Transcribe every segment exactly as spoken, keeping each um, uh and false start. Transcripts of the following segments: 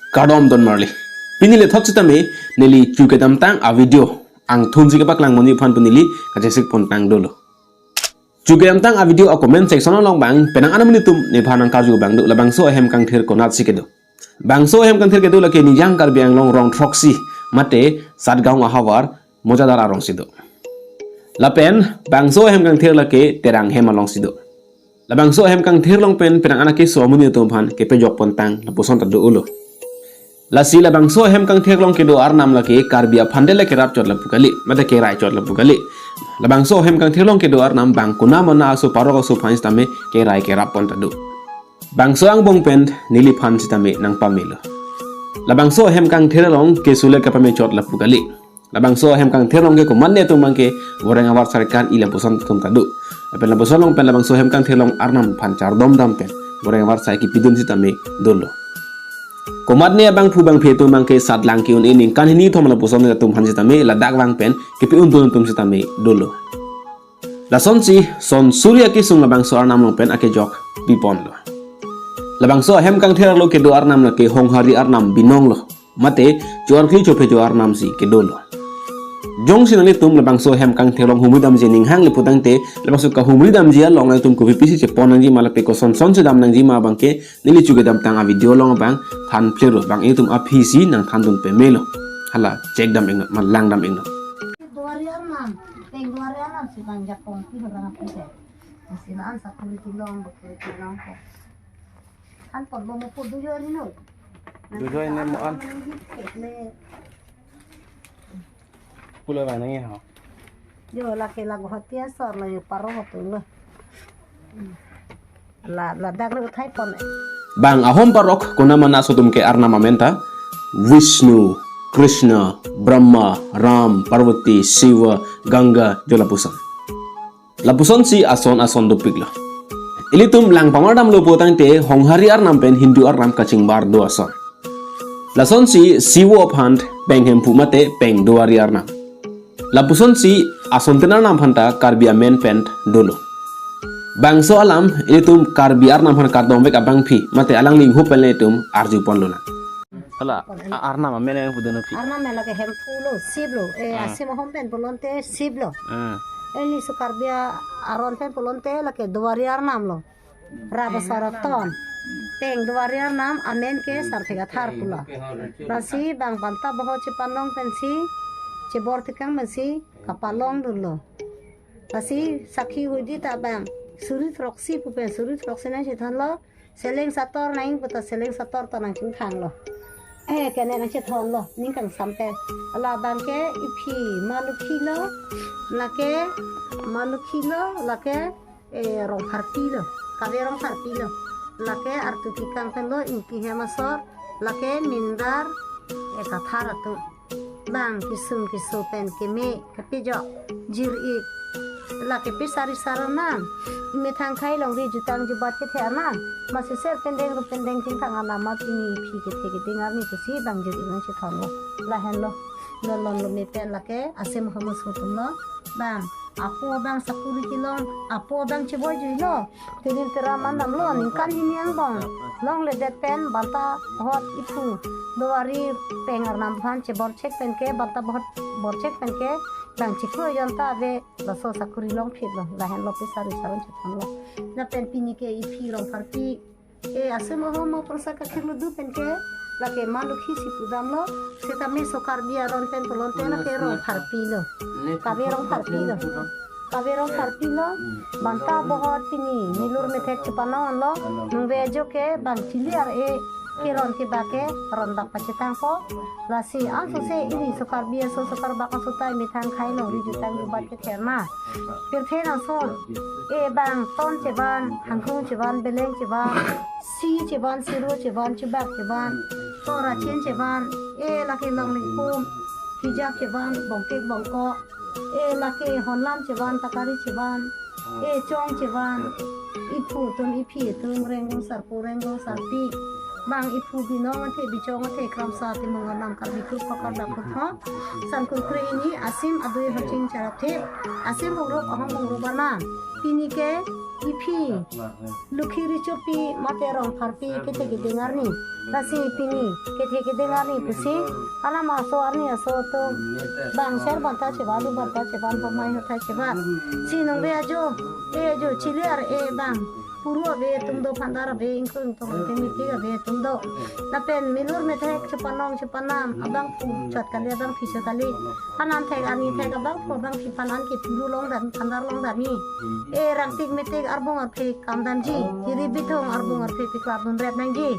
Kardom don marli. Pini lethot sitame neli chu kedamtang a video angthunsi kepaklang monji aphan pu neli kachesikpon tang dolo. Chu kedamtang a video a comment section along bang penang anam nelitum nephan nangkarju abang do, labangso ahem kangthir konatsi kedo. Bangso ahem kangthir kedo lake Nijang Karbi Anglong rong throksi mate Satgaon ahavar Mojadar arongsi do. Lapen bangso ahem kangthir lake Terang hem alongsi do. Labangso ahem kangthir along pen penang anak keso amonit atum aphan kepejokpon tang lapuson ta do ulo. Lasi labangso ahem kangthir along kedo arnam lake Karbi aphan de lake rap chot lapu kali, mate kerai chot lapu kali. Labangso ahem kangthir along kedo arnam bang konamana aso parok aso aphan sitame kerai kerappon ta do. Bangso angbong pen neliphan sitame nangpamelo. Labangso ahem kangthir along keso le kepame chot lapu kali. Labangso ahem kangthir along ke komatne atum abang ke goreng avar sarkar i lapuson atum ta do. Lapen lapuson along pen labangso ahem kangthir along arnam aphan chardom dam pen goreng avar sai kipidun sitame dolo. Komatne abangphu bangphi atum abang ke satlang ke-un-e ningkan hini thom lapuson atum aphan sitame ladak vang pen kipi-undun atum sitame dolo. Lasonsi son suri akesung labangso arnam along pen akejok piponlo. Labangso ahem kangthir arlo kedo arnam lake Honghari arnam binong lo. Mate chuarkli chophe cho arnamsi kedolo. Jongsi nanglitum labangso ahem kangthir along humri damji aning hang le putangte, labangso kahumri damji along nanglitum kopi pisi chepon nangji ma lapen koson sonsi dam nangji ma abang ke neli chu kedamtang a video along abang than phlero, bang itum aphi si nangthandun pamelo. Hala check dam ingno, ma lang dam ingno. Duari arnam, peng duari arnam si bang jakong pi orang api se. Masih na an sakuri kilong, bakuri kilong ko. An pot bo mo pot dujo ri no. Dujo ri ne mo an. Kek le. Pulo bang nang ha. Jo lake lago hotia sor lo yo paro hotu lo. La, ladak le uthai pon. Bang ahom parok konamana aso atum ke arnam amen ta Vishnu, Krishna, Brahma, Ram, Parvati, Shiva, Ganga, jo lapuson. Lapusonsi ason ason dopiklo. Ilitum lang pamar damlo putangte Honghari arnam pen Hindu arnam kachingbar do ason. Lasonsi Sivo aphan peng hemphu mate peng duari arnam. Lapusonsi ason tin arnam aphanta Karbi amen pen dolo. Bangso alam ilitum Karbi arnam aphan kardom vek abangphi mate alangli ingho pen le itum arjupon lonang. Hala, a-, arnam amen yang pudun aphi. Arnam amen lake hemphu lo, Siv lo. Eh, ah, asim ahom pen pulote Siv lo. Ah. Eli so Karbi aron pen pulote lake duari arnam lo. Raba saraton. Peng duari arnam amen ke Sarthik Athar pulo. Lasi bang banta boho chepanong pensi, chebor tikang pensi kapalong dunlo. Lasi sakhi hudi ta bang suri throksi pu pen suri throksi nangchethanlo. Seleng sator nang puta seleng sator ta nangchingthanglo. Eh, kene nangchethonlo, ning kangsam pen. Labang ke iphi Malukhi lo, lake Malukhi lo, lake, eh, Rongpharpi lo, Kave Rongpharpi lo, lake artu kikang pen lo, Ingki hem asor, lake Mindar, eh, Kathar atum. Bang kesung keso pen keme, kepejok, jir-ik. Lake pi sari sar arnam. Methang khai longri jutang jubat kethe arnam. Masi ser pendeng ru pendeng chingthang arnam ma pini iphi kethe keding arni pusi bang jir-ik nangchethonlo. Lahenlo. Lolon lo me pen lake asim ahom aso atum lo. Bang, apo bang sakuri kilong, apo bang cheboi juilo. Terim teram an damlo, ningkan hini angbong. Longledet pen banta bohot iphu duari peng arnam aphan chebor chek pen ke, banta bohot bor chek pen ke, bang chiklo jon ta ave, laso sakuri longphitlo, lahenlo pi sari sar nangchethonlo. Lapen pini ke iphi Rongpharpi, eh, asim ahom mo prasa kakhirlo du pen ke, lake Malukhi si pudamlo, seta me so Karbi aron pen pulote lake Rongpharpi lo. Kave Rongpharpi lo. Kave Rongpharpi lo. Banta bohot pini milur methek chepanong lo. Nungve ajo ke bang chili ar-e keron keba ke ron dak pachetangpo. Lasi ansose ili so Karbi aso so Karbak aso ta methang khai longri jutang jubat kethe arnam. Pirthe nangso. Eh, bang ton cheban, hangkrung cheban, beleng cheban, si cheban, siro cheban, chibak cheban, tora chen cheban, eh, lake longlingpum, hijak cheban, bongkek bongkok, eh, lake honlam cheban, takari cheban, eh, chong cheban, iphu atum, iphi atum, Renggong sarpo, Renggong sarpi, bang iphu binong athe, bichong athe, kramsa atimung arnam Karbi kuk kokar dak kutho, san kurkre ini, asim adui haching charap thip, asim bungrup, ahong bungrup arnam. Pini ke, Iphi Lukhi Richopi mate Rongpharpi kethe keding arni. Lasi pini kethe keding arni pusi alam aso arni aso atum bang ser banta chevan, lu banta chevan, pamai hothai chevan. Si nungve ajo, e ajo chili ar-e bang. Puru ave atum do, phandar ave, ingkung ingtong ave, meeting ave atum do. Lapen milur methek chepanong chepanam abangphu chot kali, abangpi chot kali. Anam thek ani thek abangphu abangpi aphan an ke puru longdam, phandar longdam ni. E rangtik metik arbung arphe kam damji. Kiri bithung arbung arphe piklar dun rep nangji.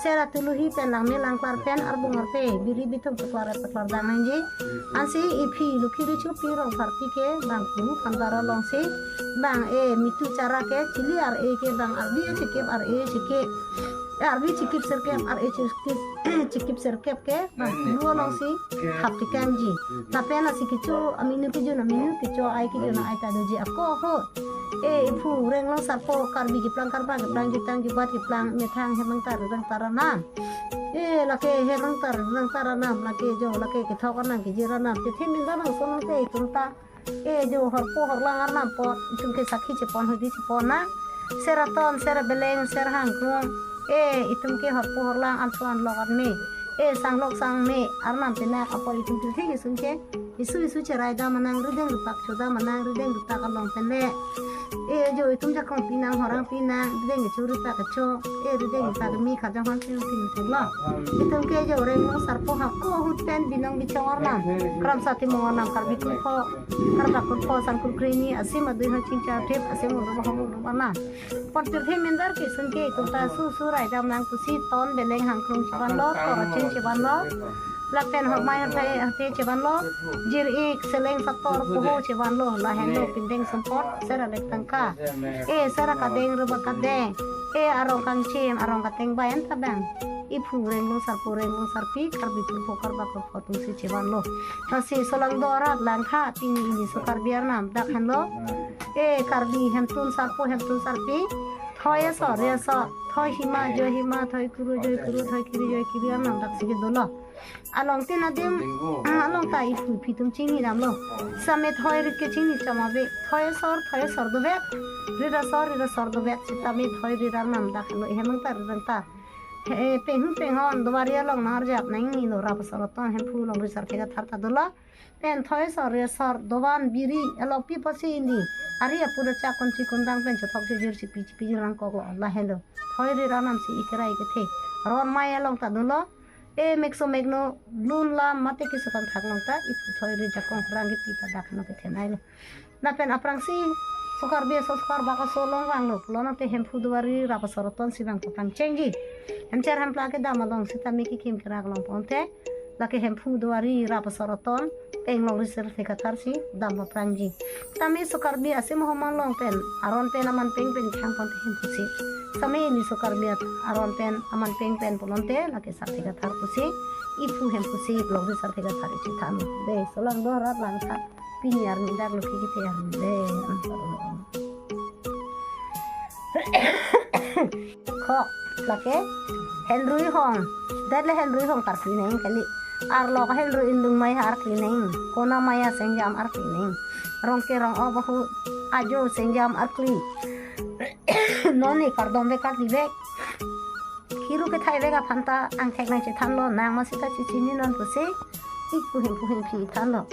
Sera tuluhi pen langme langklar pen arbung arphe biri bithung piklar rep piklar dam nangji. Ansi iphi Lukhi Richopi Rongpharpi ke bang puru phandar alongsi bang e mitu chara ke chili ar-e ke bang ardi chikip ar-e chikip. Ardi chikip sirkep, ar-e chikip, chikip sirkep ke bang puru alongsi thap tikangji. Lapen lasi kecho aminu kejun aminu, kecho ai kejun ai ta doji ako ho. E iphu Renglong Sarpo, Karbi keplang, Karba keplang, jutang jubat keplang, methang hemang tar rang tar anam. E lake hemang tar rang tar anam, lake jo, lake kethok anam, kejir anam, kethe minta bang sonong ke itum ta. E jo horpo horlang arnam apot, itum ke sakhi chepon hudi chepon na. Sera ton, sera beleng, sera hangkrung. E itum ke horpo horlang anso anlok anme. E sanglok sangme arnam penak apot itum pirthe kesun ke isu isu cherai dam anang, rideng ripak chodam anang, rideng ripak along pen le. E jo itum jakong pinang, horang pinang, rideng kecho ripak kecho. E rideng ripak mi khaja hon pin pin lo. Itum ke jo Renglong Sarpo hako ahut pen binong bichong arnam, kramsa timung arnam, Karbi kurpho, Karba kurpho, sangkur kreni, asim adui ho chingchar thip, asim urum ho urum arnam. Pon pirthe mindar kesun ke itum ta su su rai dam nang pusi ton beleng hangkrung chevanlo, tor aching chevanlo. Lapen hormai horthai horte chevanlo. Jir-ik seleng sator poho chevanlo. Lahenlo pindeng sumpot sera lek tangka. E sera kadeng ruba kadeng. E arong kangchim arong kateng bayan tabang. Iphu Renglong Sarpo Renglong Sarpi Karbi kurpho Karba kurpho atumsi chevanlo. Lasi solang do arat langtha pini ini so Karbi arnam dak henlo. E Karbi hemtun sarpo hemtun sarpi. Thoi asor ri asor, thoi hima joi hima, thoi kuru joi kuru, thoi kiri joi kiri arnam daksi kedolo. Along tin adim, ah, along ta iphu iphi atum chingni damlo. Same thoi rit ke chingni chom ave. Thoi asor, thoi asor dovet. Rit asor, rit asor dovet. Sitame thoi rit arnam dak henlo. Hemang ta rit ta. He, penghun penghon, Duari along nang arjap nangji lo, rap asor aton, Hemphu Longri Sarthe Kathar ta dolo. Pen thoi asor ri asor, dovan biri, elo pi apotsi indi. Ari apu do chak kon chikon dang pen chothok chijir chipi chipi jir nangkoklo, lahenlo. Thoi rit arnam si ikerai kethe. Ron mai along ta dolo. E mekso mekno, lun lam, mate keso kangthak along ta, iphu thoi rit jakong rang kepi ta dak no kethe nailo. Lapen aphrangsi so Karbi aso so Karba aso along vanglo pulo nangte Hemphu Duari rap asor aton si vang papang chengji. Hemcher hempla kedam along sitame kekim kerak along ponte lake Hemphu Duari rap asor aton Longri Sarthe Kathar si dam paprangji. Tame so Karbi asim ahom along pen aron pen aman peng pen khang ponte Hemphu si. Tame ini so Karbi at aron pen aman peng pen pulote lake Sarthe Kathar pusi iphu Hemphu si Longri Sarthe Kathar isi than. De, solang do arat langtha. Pini arni dak Lukhi kethe arni le. Khok lake Henrui Hong. Det le Henrui Hong karkli nang kali. Arlok Henrui Indung Maya arkli nang. Kona Maya Sengjam arkli nang. Rongke rong-o bahu ajo Sengjam arkli. Non ne kardom vek karkli vek. Kiru kethai vek aphan ta angthek nang chethanlo, nang masi ta chechini non pusi. Iphu Hemphu Hemphi thanlo.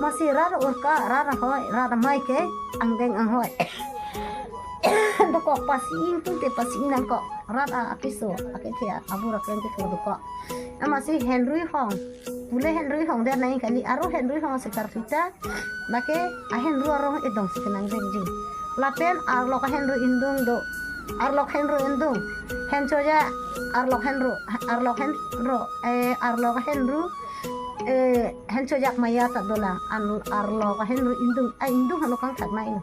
Masi rat urka, rat ahoi, rat amai ke angdeng anghoi. Dokok pasi ingtung te pasi nangkok. Rat a apiso akethe abur aklem kethur dokok. Amasi Henrui Hong. Pule Henrui Hong der nang kali, aro Henrui Hong si karthuta. Lake ahenru arong edong si kenang dengji. Lapen Arlok Henru Indung do. Arlok Henru Indung. Henchoja Arlok Henru, Arlok Henru, eh, Arlok Henru, eh, Henchojak Maya ta dolang. Anu Arlok Henru Indung, ah, Indung anu kangthak na ino.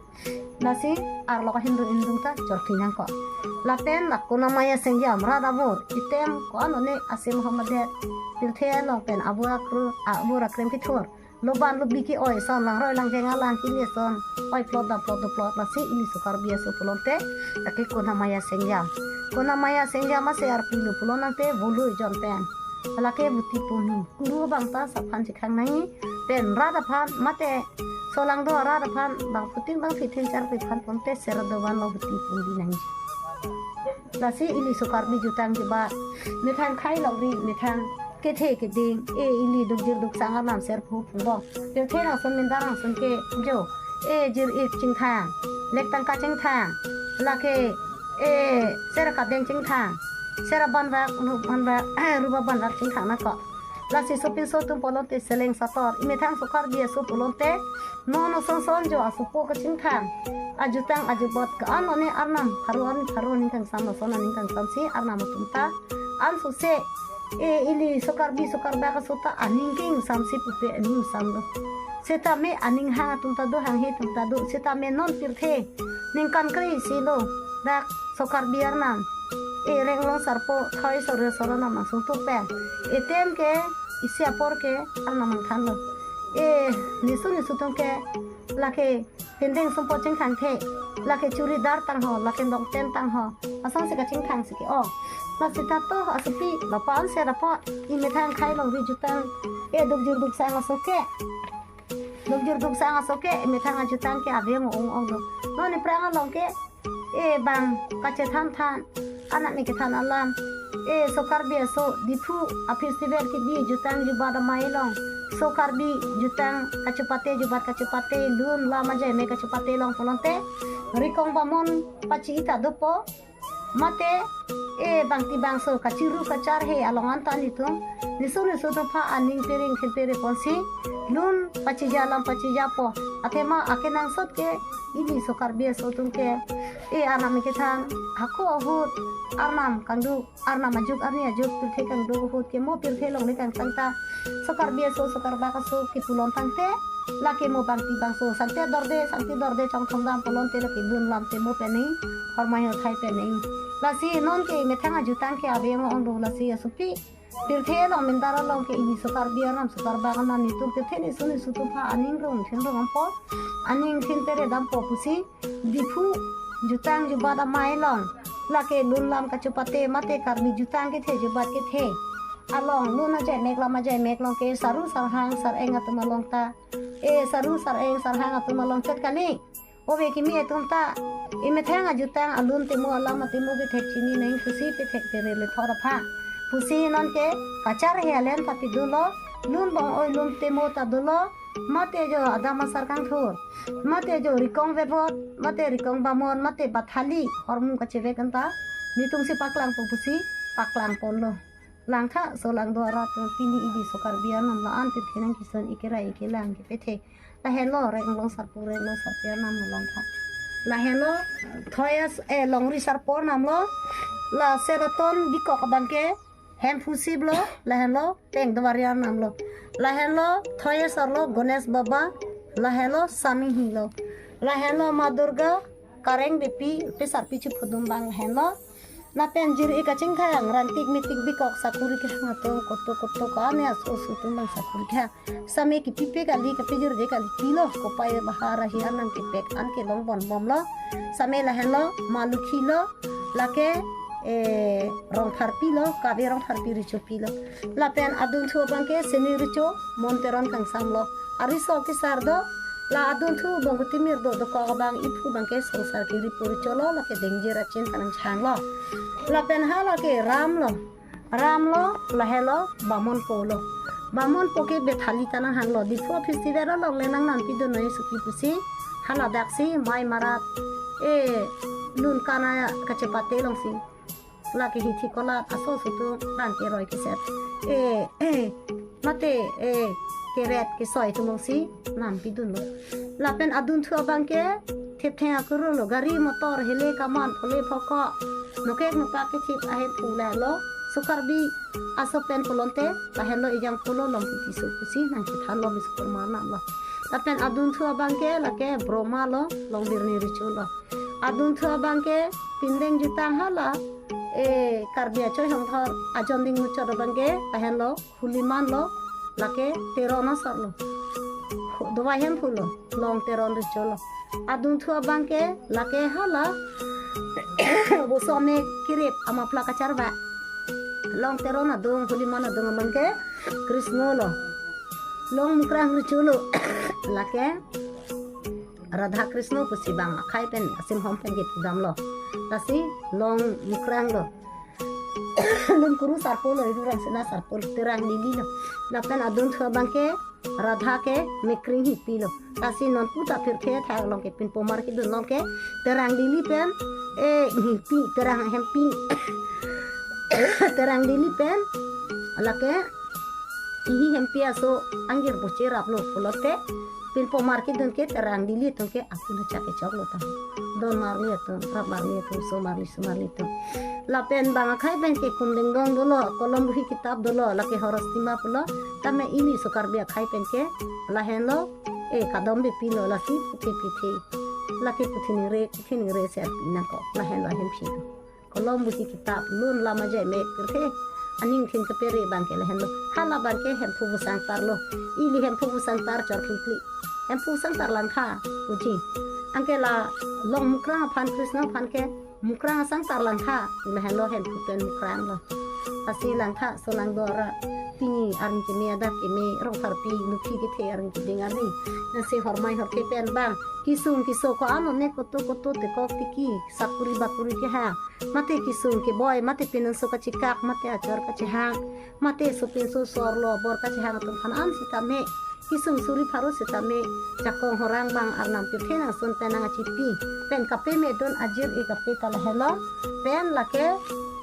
Lasi Arlok Henru Indung ta chorkli nangkok. Lapen la Kona Maya Sengjam rat abur. Item ko-an one asim ahom adet. Pirthe along pen abur akru, abur akrem kethur. Loban lobi ke-oi ason, langroi langjeng alang kini ason, oi plot dam plot do plot, lasi ini so Karbi aso pulote lake Kona Maya Sengjam. Kona Maya Sengjam ase arpilo pulo nangte volu ejon pen. Lake buti punu. Kuru abang ta saphan chekhang nangji. pen rat aphan mate solangdo arat aphan bang puting bang pithin char pi phan ponte sera dovan lo puti pun di nangji. Lasi ili so Karbi jutang jubat methang khai longri methang kethe keding e ili dukjir duksang arnam ser phu phungbong. Pirthe rangsun mindar rangsun ke jo e jir ik chingthang, lek tangka chingthang, lake e sera kadeng chingthang, sera banvak, ru banvak, ruba banvak chingthang nangkok. Lasi sopinso atum pulote seleng sator, imethang so Karbi aso pulote non osonson jo asopo kachingthang, ajutang ajubot ka-an one arnam pharo an pharo ningkangsam ason aningkangsam si arnam atum ta ansose e ili so Karbi so Karbak aso ta aning kingsam si pupe aning samlo. Setame aning hang atum ta do, hanghe atum ta do. Setame non pirthe ningkan kre isi lo dak so Karbi arnam e renglong sarpo thoi sore sore nam asung tu pen etem ke isi apor ke arnam angthan lo. E nisu nisu atum ke lake pendeng sumpo chingthang the, lake churidar tangho, lake dongten tangho, asang si kachingthang si ke-ong. Lasi ta to asopi bapa an sera po imethang khai longri jutang e dukjir duksang aso ke, dukjir duksang aso ke imethang ajutang ke ave ong ong do. Non iphrang along ke e bang kachethan than, anak ni kethan alam e so Karbi aso Diphu a festival kebi jutang jubat amei along, so Karbi jutang kachepate jubat kachepate, lun lam ajai me kachepate along pulote rikong bamon pachi-i ta dopo. Mate e bangti bangso kachiru kacharhe along anta nitum nisu nisu atum aphan aning piring khin pere ponsi lun pachija lam pachijapo. Athema akenangsot ke ili so Karbi aso atum ke e arnam kethan hako ahut arnam kangduk, arnam ajuk arni ajuk pirthe kangduk ahut ke mo pirthe longle kangtang ta so Karbi aso so Karbak aso kipulon tangte lake mo bangti bangso sangte dorde sangti dorde chongthom dam pulote lake lun lam te mo pen nangji, hormai hothai pen nangji. Lasi non ke methang ajutang ke ave ong ong do. Lasi asopi pirthe along mindar along ke ili so Karbi arnam so Karbak arnam nitum pirthe nisu nisu atum aphan aning rung thin rung dampo, aning thin pere dampo pusi Diphu jutang jubat amei along lake lun lam kachepate mate Karbi jutang kethe jubat kethe along, lun ajai mek lam ajai mek along ke saru sarhang sareng atum along ta e saru sareng sarhang atum along chet kali. Ove kimi atum ta imethang ajutang alun temo alam atemo kethek chini nangji pusi pethek pere le thor aphan pusi non ke kacharhe alen ta pidunlo, lun bong-oi lun temo ta dunlo, mate jo adam asar kangthur, mate jo rikong vevot, mate rikong bamon, mate bathali hormu kachevek anta nitum si paklangpo pusi paklang ponlo. Langtha solangdo arat atum, pini ili so Karbi arnam la-an pirthe nangkison ikerai ikelang kepethe. Lahenlo renglong sarpo renglong sarpi arnam along tha. Lahenlo thoi as e longri sarpo arnam lo. La seraton bikok abang ke Hemphu Sip lo, lahenlo Peng Dwari arnam lo. Lahenlo thoi asar lo Ganesh Baba, lahenlo Sami Hi lo. Lahenlo Ma Durga kareng bepi pesar pichu phudum bang lahenlo. Lapen jir ik kachingthang rangtik mitik bikok sakuri kehang atum koto koto ka-an aso aso atum bang sakuri kehang. Same kipipe kali kapijirde kali pilo, kopai bahar ahi arnam kepek an ke long bon bom lo. Same lahenlo Ma Lukhi lo, lake e Rongtharpi lo, Kabe Rongtharpi Richopi lo. Lapen adunthu abang ke Seni Richo, Mon Teron kangsam lo. Ariso kesar do, la adunthu bang kutimir do dokok abang iphu abang ke Songsar Kiri Puricho lo, lake Dengjir Achin ta nangchang lo. Lapen hala ke Ram lo. Ram lo, lahenlo Bamonpo lo. Bamonpo ke bethali ta nanghang lo. Diphu festival along le nangnam pidun noi suki pusi, hala daksi mai marat e lun kana kachepate along si, lake hithi kolat aso aso atum bang keroi keset e e mate e keret kesoi atum along si nam pidun lo. Lapen adunthu abang ke theptheng akurun lo, gari motor hele kaman phole phoko, nokek nopak kethip ahem phu lahenlo. So Karbi aso pen pulote lahenlo ejang pulo long puti so pusi nangkethan lo Miss Kurma arnam lo. Lapen adunthu abang ke lake Broma lo, Longbirni Richo lo. Adunthu abang ke pindeng jutang hala e Karbi Achoi Hongthor ajon ding muchot abang ke lahenlo Huliman lo, lake Teron asor lo. Dovai Hemphu lo, Long Teron Richo lo. Adunthu abang ke lake hala Bosome Kirip amapla kacharva. Long Teron adung, Huliman adung abang ke Krisno lo. Long Mukrang recho lo. Lake Radha Krishna pusi bang akhai pen asimhom pen kepudamlo. Lasi Long Mukrang lo. Lun kuru sarpo lo, idu rang sena sarpo, terang lili lo. Lapen adun thu abang ke Radha ke mekring hipi lo. Lasi non puta phir the thak long ke pinpo mar kedun long ke terang lili pen, eh, hipi, terang hempi. Terang lili pen, lake ihi hempi aso angjir boche rap lo pulote, pinpo mar kedun ke terang lili atum ke apun achak kechok lo tang. Don marli atum, rap marli atum, so marli, so marli atum. Lapen bang akhai pen ke kum dengdong dolo, kolom buhi kitap dolo, lake horostima pulo, tame ili so Karbi akhai pen ke lahenlo, eh, kadom bepi lo, lasi puthe pithe. Lake puthe ningre, puthe ningre ser pi nangkok, lahenlo hempi. Kolom buhi kitap, lun lam ajai me pirthe. Aning thin kepere bang ke lahenlo. Hala bang ke Hemphu Vusang tar lo. Ili Hemphu Vusang tar chor klikli. Hemphu Vusang tar langkha, uji. Anke la Long Mukrang aphan, Krishna aphan ke Mukrang asang tar langkha, lahenlo Hemphu pen Mukrang lo. Lasi langtha, so langdora, pini arni keme, adap keme, Rongtharpi, Lukhi kethe arni keding arni. Lasi hormai horthe pen bang, kisung kiso ko ano ne koto koto tekok tiki, sakuri bakuri kehang. Mate kisung keboi, mate pinanso kachikak, mate achor kachehang, mate sopinso sorlo bor kachehang atum aphan an sitame, kisung suri pharo sitame, jakong horang bang arnam pirthe nangsun pen nang achipi pen kape me don ajir i kape ta lahelo. Pen lake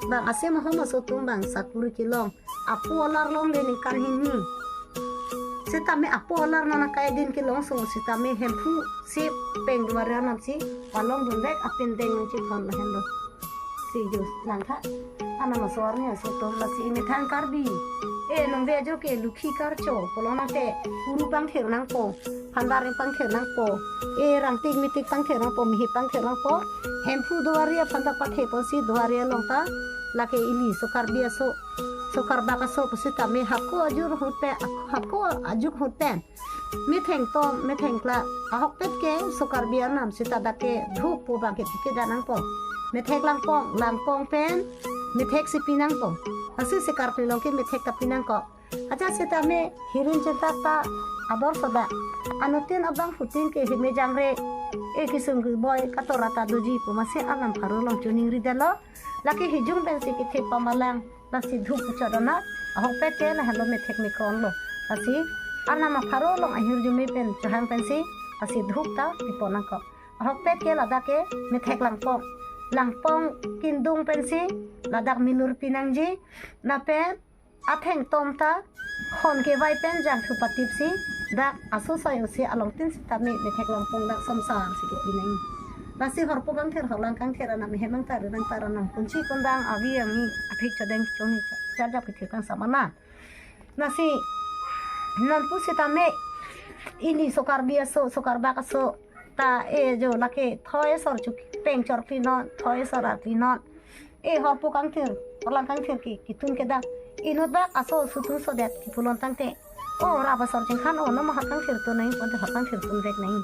bang asimhom aso atum bang sakuri kelong, apo alar longle ningkan hini. Sitame apo alar nana kai din kelong sung sitame Hemphu si peng duar anam si palong dun vek apin deng nang chithon lahenlo. Si jus langtha. Anam aso arni aso atum lasi imethang Karbi. Eh, nungve ajo ke Lukhi karcho, pulo nangte, kuru pangthir nangpo, phandar pangthir nangpo, eh, rangtik mitik pangthir nangpo, mihi pangthir nangpo, Hemphu duari aphan ta pathe ponsi duari along ta, lake ili so Karbi aso, so Karbak aso pusitame hako ajur hut pen, hako ajuk hut pen. Metheng tom, metheng kla, ahokpet ke so Karbi arnam sita dak ke dhup po bang ke pike da nangpo. Methek langpong, langpong pen methek si pi nangpo. Lasi si Karbi along ke methek ta pi nangkok. Acha sitame hirin chinta ta ador soda. Anuttin abangphutin ke hime jangre, eh, kisung keboi katora ta doji pu masi arnam pharo along choningri detlo. Lake hijung pensi kethe pamalang, lasi dhup puchot anak, ahokpet ke lahelo methek mikron lo. Lasi arnam apharo along ahirjume pen chehang pensi, lasi dhup ta pipo nangkok. Ahokpet ke ladak ke methek langpong. Langpong kindung pensi, ladak milur pi nangji, lapen atheng tom ta, hon kevai pen jangthu patip si, dak aso sai usi alongtin sitame methek langpong dak somsar si kepi nang. Lasi horpo kangthir horlang kangthir anam hem angtar ri nangtar anam kunchi kundang avi angi aphik chodeng chongni charjap kethir kangsam anan. Lasi non pusitame ili so Karbi aso, so Karbak aso ta, eh, jo lake thoi asor chuk peng chor pi non, thoi asor arpi non. Eh, horpo kangthir, horlang kangthir ke, kitun kedam. Inut bak aso sutun sodet kipulon tangte. O, rap asor chingkhan, o, non ma hor kangthir tun nai, pulote hor kangthir tun vek nai.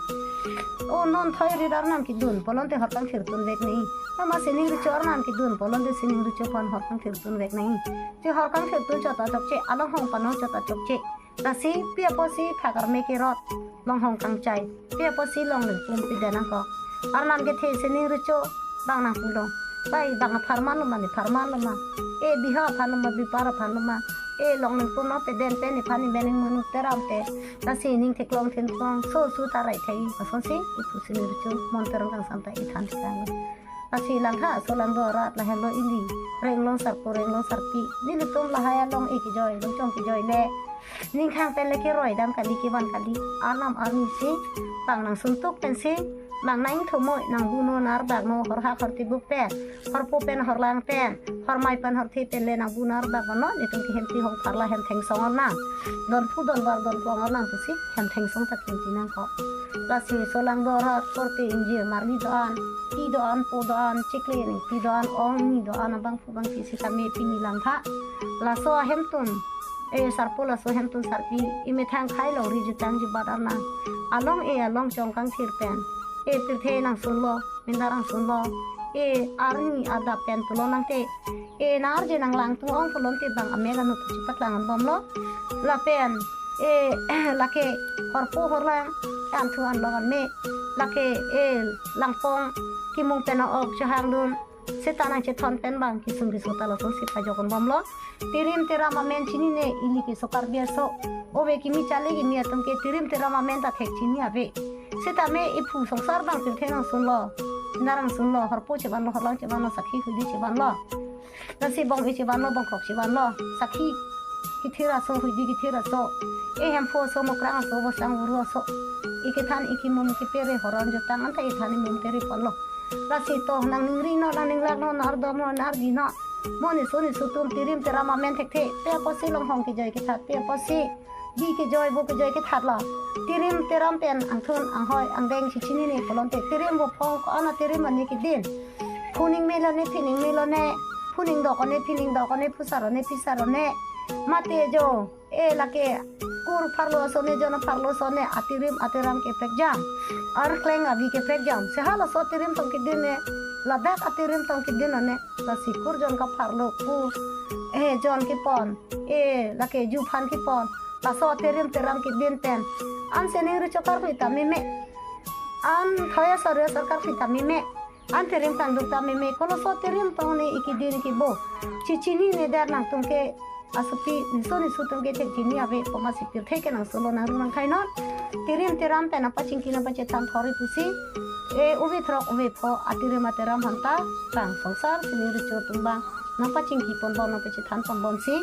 O, non thoi rit arnam kedun, pulote hor kangthir tun vek nai. Non ma sining richo arnam kedun, pulote sining richo aphan hor kangthir tun vek nai. Che hor kangthir tun chot ta chokche, along hong panong chot ta chokche. Lasi pi apotsi phak arme kerot, long hong kangchai. Pi apotsi longle pum pide nangkok. Arnam kethe sining richo bang nangpulong. Bai bang apharman lo ma, nepharman lo ma. Eh, biha aphan lo ma, bipar aphan lo ma. Eh, longle pum nangpeden pen nephan nebening monit teram te. Lasi ning theklong thenklong, so su ta rai thai. Asonsi iphu sining richo mon terang kangsam ta ithan thekang. Lasi langtha aso langdo arat lahenlo ili. Renglong sarpo, renglong sarpi. Nelitum lahai along-e kejoi, longchong kejoi le. Ningkhang pen le keroi dam kali, kevan kali. Arnam arni si, bang nangsuntuk pensi, bang nang-ingthomoi, nangbuno narbakno, horhak hortibuk pen, horpo pen horlang pen, hormai pen horthe pen le nangbu narbak mano, netum ke hempi hongpharla hem thengsong arnam. Donphu donbar donplong arnam pusi, hem thengsong ta kimti nangkok. Lasi so langdo arat korte ingjir marli do-an, ti do-an, po do-an, chikle ningti do-an, ong ni do-an, abangphu bangphi sitame pini langtha. Laso ahemtun, eh, sarpo laso ahemtun sarpi, imethang khai longri jutang jubat arnam. Along-e along chong kangthir pen. Eh, pirthe nangsunlo, mindar nangsunlo. Eh, arni adap pen pulo nangte. Eh, nang-arje nanglang tu ong pulote bang amek anut chipaklang anbomlo. Lapen e lake horpo horlang, anthu anlong anme, lake e langpong kimung pen ok chehangdun, seta nangchethon pen bang kisung kiso ta lasonsi pajokon bomlo. Tirim tiram amen chinine ili ke so Karbi aso. Ove kimi chale kimi atum ke tirim tiram amen ta thek chini ave. Seta me iphu songsar bang pirthe nangsunlo. Narang sunlo, horpo chebanlo, horlang chebanlo, sakhi huidi chebanlo. Lasi bong-e chebanlo, bongkrok chebanlo. Sakhi kithir aso, huidi kithir aso. E Hemphu aso, Mukrang aso, Bosang Buru aso. Ikethan ikimum kipere horon jutang anta ithan imum pere ponlo. Lasi to nangningri no, nangninglak no, nangardom no, nangardin no. Mo niso niso atum tirim tiram amen thekthe. Pe apotsi longhong kejoi kethat, pe apotsi bi kejoi bo kejoi kethat lo. Tirim tiram pen angthun anghoi angdeng si chinine pulote tirim bo phong ko-an atirim ani kedin. Phuning melo ne, phuning melo ne, phuning dok ne, phuning dok ne, phusar ne, phisar ne. Mate jo, e lake kur pharlo aso ne, jon pharlo aso ne, atirim atiram keprekjam. Arkleng abi keprekjam. Sehalaso atirim tong kedin ne, ladak atirim tong kedin ne, lasi kur jon kapharlo, kur, e jon kepon, e lake ju phan kepon. Laso atirim tiram kedin pen. An sining ri chokar hui ta meme. An thoya sorya sorkar hui ta meme. An tirim tangduk ta meme, koloso tirim tong ne ikidin ikibo. Chichinine dar nangtum ke asopi niso niso atum ke thek chini ave poma si pirthe ke nangsunlo nangrum nangkhai non. Tirim tiram pen nangpachingki nangpachethan thori pusi. E ove throk ove pho atirim atiram aphan ta bang songsar sining recho atum bang nangpachingki ponbom nangpachethan ponbomsi.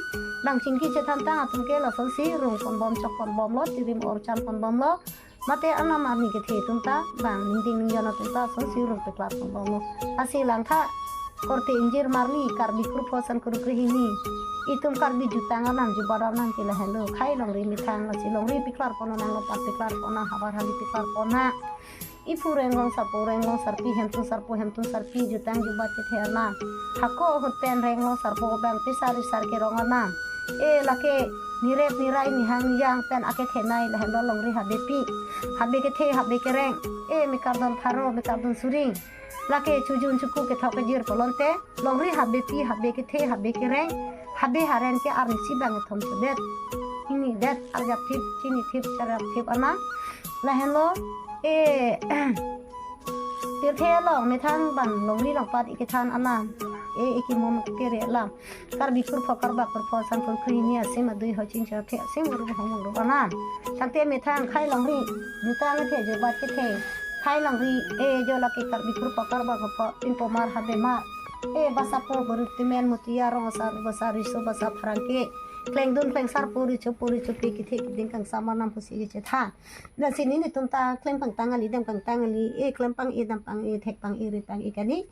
Bang chingki chethan tang atum ke lasonsi rung ponbom chok ponbomlo, tirim orchan ponbomlo. Mate anam arni kethe atum ta bang ningding ningjon atum ta lasonsi rung peklar ponbomlo. Lasi langtha korte ingjir marli Karbi kurpho san kuru krehini. Itum Karbi jutang anam jubat anam ke lahenlo. Khei longri methang lasi longri peklar ponnang, lopat peklar ponnang, havar hali peklar ponnang. Iphu renglong sarpo renglong sarpi, hemtun sarpo hemtun sarpi, jutang jubat kethe anam. Hako ahut pen renglong sarpo bang pisar isar kerong anam. E lake nirep nirai nihang niyang pen akethenei lahenlo longri habepi. Habe kethe habe kereng. E mekardon pharo mekardon suring. Lake chujun chuku kethok kejir pulote longri habepi habe kethe habe kereng. Habe haren ke arnisi bang ethom chudet. Hini det arjap thip chini thip charap thip anam. Lahenlo e pirthe along methang bang longri longpat ikethan anam. E ikimum kere alam. Karbi kurpho karbak kurpho sangkur krehini asim adui hochin chaphe asim uru hong uru anam. Tangte methang khei longri jutang kethe jubat kethe. Khei longri e jo lake Karbi kurpho karbak kurpho pinpomar habemar. E basa po beruk timen mutia rong asar basa riso basa phrangke. Klengdun klengsar puri chopuri chopi kethe keding kangsam anam pusi kechethan. Lasi nelitum ta klem pangtang kali, dam pangtang kali, e klem pang-e dam pang-e thek pang-e ri pang-e kali.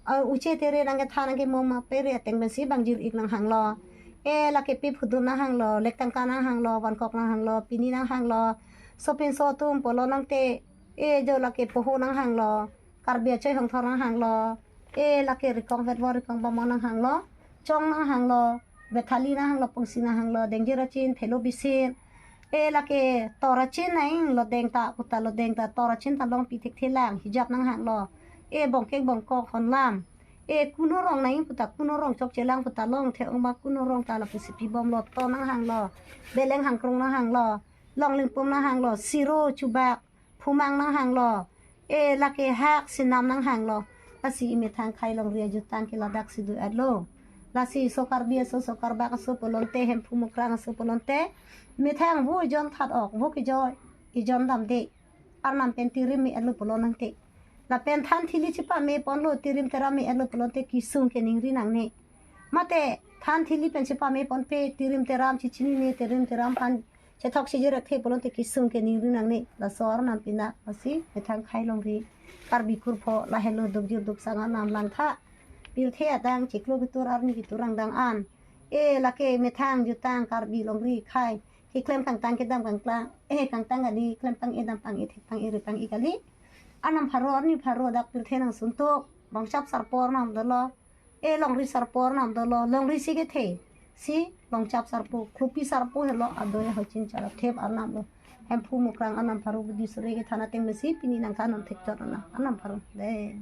A, uche tere nangkethan nangkemum apere ateng pensi bang jir-ik nanghanglo. E lake pi phudun nanghanglo, lek tangka nanghanglo, vankok nanghanglo, pini nanghanglo. Sopinso atum pulo nangte, e jo lake poho nanghanglo, Karbi achoi hongthor nanghanglo. E lake rikong vetvo rikong bamo nanghanglo, chong nanghanglo, bethali nanghanglo, pungsi nanghanglo, dengjir achin, phelo bisin. E lake tor achin nanglo deng ta, puta lo deng ta, tor achin ta longpi thekthelang, hijab nanghanglo. E bongkek bongkok honlam. E kuno rong nang puta kuno rong chokchelang puta longthe ongma kuno rong ta lapusi pibomlo, to nanghanglo. Beleng hangkrung nanghanglo. Longlingpum nanghanglo, siro chubak. Phumang nanghanglo. E lake hak sinam nanghanglo. Lasi imethang khei longri ajutang ke ladaksi do-etlo. Lasi so Karbi aso, so karbak aso pulote, Hemphu Mukrang aso pulote. Methang vo ijon that ok, vo kejoi ijon damde. Arnam pen tirim me-etlo pulo nangte. Lapen than thili chepame ponlo, tirim tiram me-etlo pulote kisung keningri nangne. Mate than thili pen chepame ponpe, tirim tiram chechinine, tirim tiram aphan chethok chejir akthe pulote kisung keningri nangne. Laso arnam pina, lasi methang khei longri Karbi kurpho lahenlo dukjir duksang anam langtha. Pirthe adang chiklo ketur arni ketur angdang an. E lake methang jutang Karbi longri khei. Keklem kangtang kedam kangtang. E kangtang kali, klem pang-e dam pang-e thek pang-e ri pang-e kali. Anam pharo arni pharo dak pirthe nangsuntuk. Longchap sarpo arnam dolo. E longri sarpo arnam dolo. Longri si kethe. Si longchap sarpo. Khrupi sarpo helo adoi hochin charap thep arnam lo. Hemphu Mukrang anam pharo budi sore kethan ateng mesi pini nangthan non thekchot anam. Anam pharo. De.